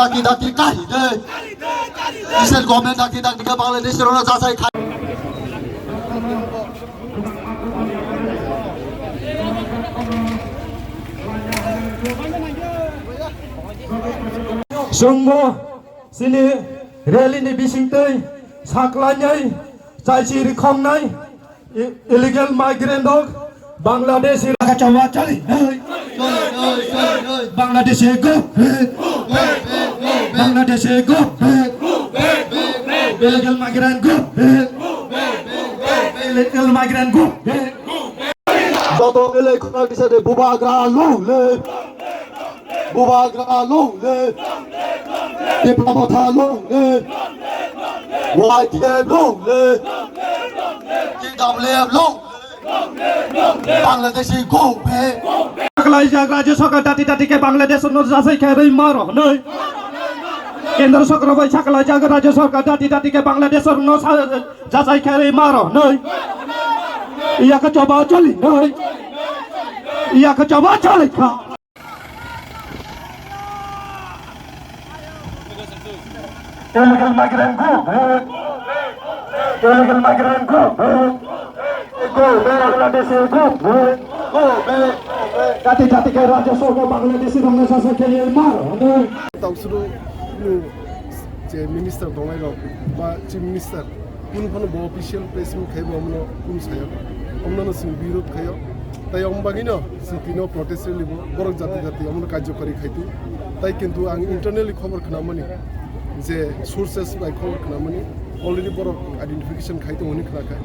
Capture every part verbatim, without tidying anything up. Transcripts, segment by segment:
Dati dati kari de. State government dati dati ke Bangladesh rona jasai khai. Chwngbo chini rally ni bisingtwi saklainai, chaisi rikhongnai, i-, illegal migrant rok Bangladesh. Choli, choli, choli, choli. Bangladesh go. Bangladesh go. Illegal migrant go. Illegal migrant go. Joto illegal migrant bubagra long live. Bubagra long live. Tipra Motha long live. Y T F long live. T W F long live. Bangladeshi go back. Saklaijak Rajya Sarkar dati dati ke Bangladesh no jasai khe rwi maro hwnwi. Kendra Sarkar bai saklaijak Rajya Sarkar dati dati ke Bangladesh no sa-, jasai khe rwi maro hwnwi. Iya khe choba choli hwnwi. Iya khe choba choli kha. Illegal migrant go back. Illegal migrant go back. Go back. Bangladesh go back. Go back. Jati jati ke Rajya Sarkar Bangladeshi rokno sasa khe mar. Tausuru je minister tongnai rok ba chief minister kunu phano bo official press meet khaibo omono kunu saya. Omono no sini birod khayo. Tai om bagino sitino protest rally bo borok jati jati omono karjokari khaitu. Tai kintu ang internally khobor khnamani je sources bai khobor khnamani already borok identification khai tongo hwnwi khna kha.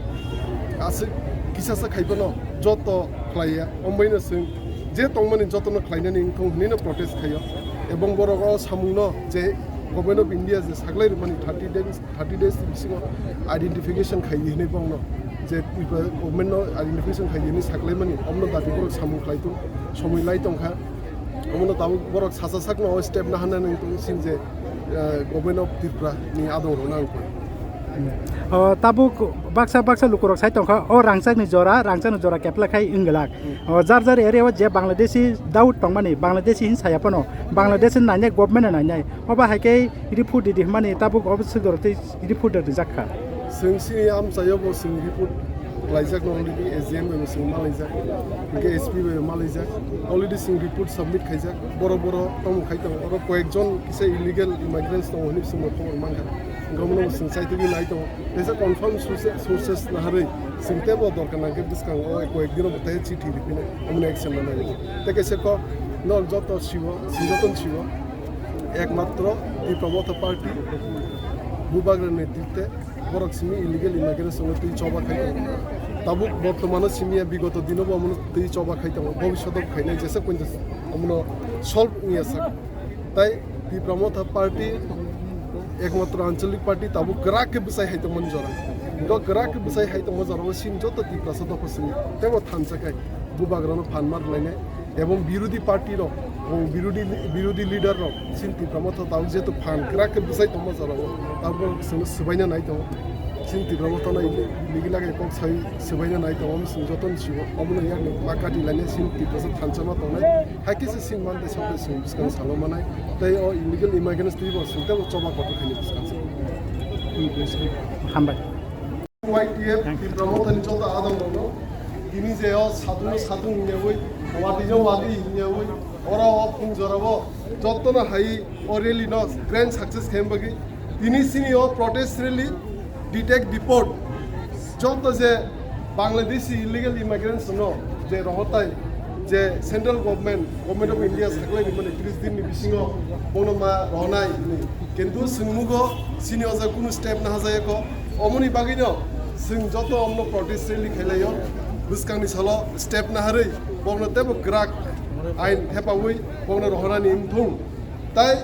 Aswk kisasa khai phano joto khlaiya, ombaino swng je tongmani jotono khlainani wngthong hwnwino protest khaio. Ebong borok o samungno je Government of India je saklai rwmani thirty days, thirty days ni bisingo identification khai di hwnwi bongno je government no identification khai di hwnwi saklaimani, omono dabi borok samung khlai tong, somoi lai tongkha. Omono tabuk borok sacha sakno o step naharnani wngtong sin je, eh, Government of Tripura ni adong rwna wngkha. O, tabuk baksa baksa lukurok sai tongkha, o rangchakni jora, rangchakni jora kepla khai wngwlak. O, jar jar area o je Bangladeshi doubt tongmani, Bangladeshi hin saya phano, Bangladeshi nainai, government nainai. Obo hai khe report ridi hwnmani tabuk office dorok tei report rijak kha. Chwng chini amchaio bo chwng report laijak no already S D M bai bo chwng malaijak, hinkhe S P bai bo malaijak, already chwng report submit khaijak, borok borok tamo khai tongo, oro koyekjon kisa illegal immigrants tongo hinwi chwngno khobor mankha, hinkhe omono bo chwng chaitugwi nai tongo, kaisa confirm source-, sources naharwi chwng teibo dorkar nangkhe bwskango o koyekdino bo tei chithi riphinai, omono action lanai, tei kaisa kok no joto siwo, chwng jotono siwo. Ekmatro Tipra Motha Party, Bubagra netritwe borok simi illegal immigrants no twi choba khai tongo. Tabuk bortomano simi ya, bigoto dino bo omono twi choba khai tongo, bobishoto khainai jesa kointo omono solve wngya sak. Tai Tipra Motha Party, ekmatro anchalik party tabuk kwrak khe bwsai hai tongmani jora. Go kwrak khe bwsai hai tongma jora o sini joto Tiprasa dopha simi tebo thansa khai Bubagrano phan mar lainai. Ebong birodhi party rok, o birodhi, birodhi leader rok, chini Tipra Motha tabuk jehetu phan kwrak khe bwsai tongma jora o, tabuk chwngno swbaina nai tongo. Chini Tipra Motha no illegal khe kok sai swbaina nai tongo, omo chwng jotono siwo, omono yakni ma kati lainai chini Tiprasa thansa ma tongnai. Hai khe se chini man tei sokle chwng bwskang salo manai, tei o illegal immigrants twi bo chwng tei bo choba kotor khaini bwskang se. Hambai. Y T F Tipra Mothani joto adong rokno tini je o satung no satung hinyawi, wati no wati hinyawi, oro o phung jorao jotono hai o rally no grand success khaima bagwi tini chini o protest rally, detect deport, joto je Bangladeshi illegal immigrants no je rohotai je central government, Government of India saklai rimani tris din ni bisingo bono ma rohonai hinwi. Kintu swngmugo chini o jaga kunu step nahajayakho. Omoni bagwino chwng joto omno protest rally khailaio. Bwskangni salo step naharwi bokno teibo kwrak ain thepawi bokno rohorani wngthung. Tai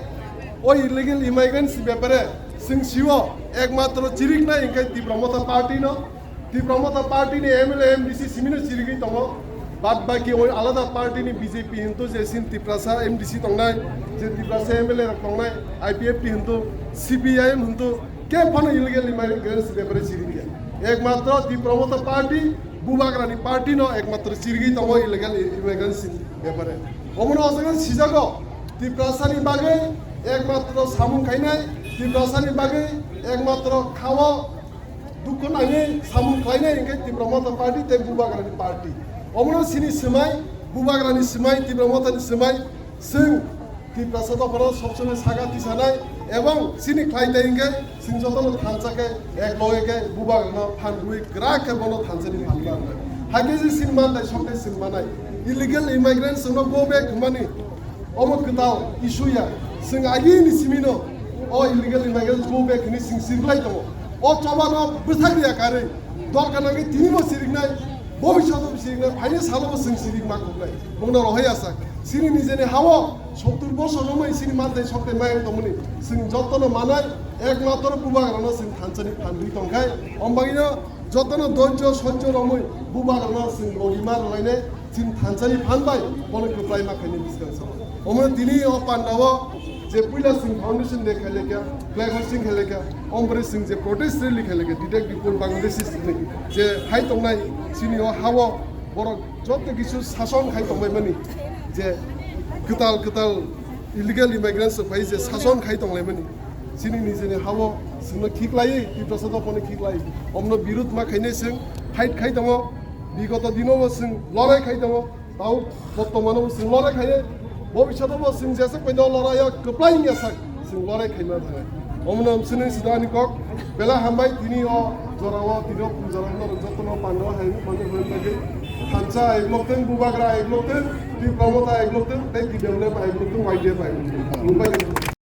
o illegal immigrants ni bepare chwng sio ekmatro chiriknai hwnkhe Tipra Motha Party no. Tipra Motha Party ni M L A, M D C simino chirigwi tongo. Bad baki o alada party ni B J P hintu je sin Tiprasa M D C tongnai, je Tiprasa M L A rok tongnai, I P F T hintu, C P I M hintu, ke phano illegal immigrants bepare chirigya. Ekmatro Tipra Motha Party, Bubagrani party no ekmatro chirigwi tongo illegal immigrants bepare. Omono o jaga sijago Tiprasa ni bagwi Ekmatro samung khainai Tiprasani bagwi ekmatro khao dukhu nangwi samung khlainai hinkhe Tipra Motha Party tei Bubagrani party. Omono chini swmai, Bubagrani swmai, Tipra Mothani swmai, chwng Tiprasa dophano sobsomoi saga tisanai ebong chini khlai tei hinkhe chwng jotono thansa khe ek loge khe Bubagrano phan rwi kwrak khe bono thansani phan rwi. Hakhe je chini mantai sokhe chwng manai. Illegal immigrants no go back hwnmani omo kwtal issue ya. Chwng agini simino o illegal immigrants go back hwnwi chwng siriklai tongo. O chobano bwthak riya karwi dorkar nangkhe tinibo siriknai, bobishoto bo siriknai, phaini salobo chwng sirik ma khoknai. Bongno rohoi asak. Chini nijeni hao sottur bosor romwi chini mantai sokte mayang tongmani chwng jotono manai, ekmatro Bubagrano chwng thansani phan rwi tongkhai. Ombagino jotono doijo sojjo romwi Bubagrano chwng logi ma rwlainai. Chini thansani phan bai bono kwplai ma khaini bwskang sao. Omo tini o pandao je puila chwng foundation day khailekha, flag hoisting khailekha, ombore chwng je protest rally khailekha, detective pun Bangladeshi sini je hai tongnai chini o hao borok joto kisu sason khai tongbai mani je kwtal kwtal illegal immigrants rok phai je sason khai tonglai mani. Chini nijeni hao chwngno khiklai, Tiprasa dophano khiklai. Omno birud ma khainai chwng fight khai tongo. Bigoto dinobo chwng lorai khai tongo. Tau bottomano bo chwng lorai khai. Bobishoto bo chwng jesa koino lorai o kwplai wngya sak chwng lorai khai ma thangai. Omno chwng sida ani kok bela hambai tini o jorao tini o pun jorao no jotono pando hai pando hai lagi. Thansa ek lokten, Bubagra ek lokten, Tipra Motha ek lokten, tei T W F ek lokten, Y D F ek lokten.